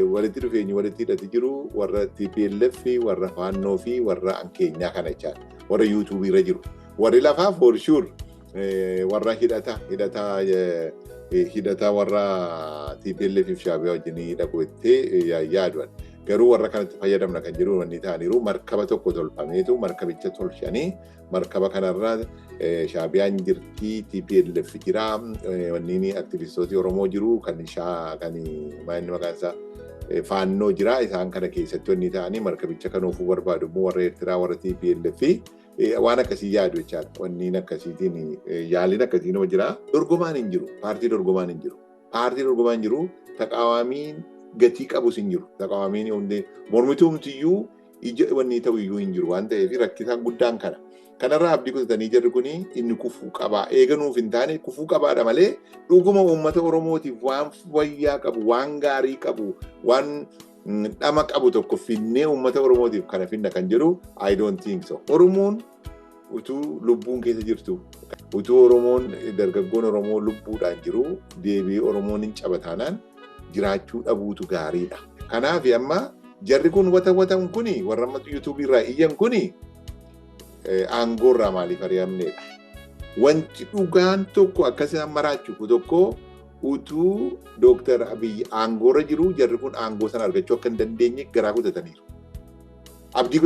Walitti dhufeenyi walitti hidhati jiru warra TPLF, warra Faannoo fi warra Ankeenyaa kana jechaadha. Warra YouTube irra jiru. Warri lafaa for sure warra hidhata warra TPLF fi Shaabiyaa wajjin dhaqu jettee yaaduan. Garuu warra kanatti fayyadamna kan jedhu wanni ta'aniiru markaba tokko tolfameetu markabicha tolchanii markaba kanarra Shaabiyaan jirti, TPLF jira, wanni aktivistooti Oromoo jiru, kan kan maal maqaan isaa, Faannoo jira. Isaan kana keessatti wanni ta'anii markabicha kan oofuu barbaadu immoo warra Eertiraa, warra TPLF waan akkasii yaadu jechaadha. Wanni akkasiitiin yaaliin akkasii nama jira. Dorgomaan hin jiru. Paartii dorgomaan hin jiru. Paartii dorgomaan hin jiru. Taqawaamiin gatii qabus hin jiru. Taqawaamiin hundee mormituumtiyyuu ija wanni ta'u iyyuu hin jiru waan ta'eef rakkisaan guddaan kana. Kanarraa abdii kutatanii jarri kuni inni kufuu qabaa. Eeganuuf hin taane kufuu qabaadha malee dhuguma uummata Oromootiif waan wayyaa qabu, waan gaarii qabu, waan dhama qabu tokko finnee uummata Oromootiif kana finna kan jedhu I don't think so. Oromoon utuu lubbuun keessa jirtu, utuu Oromoon, dargaggoon Oromoo lubbuudhaan jiru deebi'ee Oromoon hin cabataanaan jiraachuu dhabuutu gaariidha. Kanaaf amma jarri kun wata watan kuni, warra amma YouTube irraa iyyan kuni, aangoo irraa maaliif ari'amneedha? Wanti dhugaan tokko akkasii maraachuuf tokko utuu Dooktar Abiyyi aangoorra jiru jarri kun aangoo sana argachuu akka hin dandeenye garaa kutataniiru. Abdii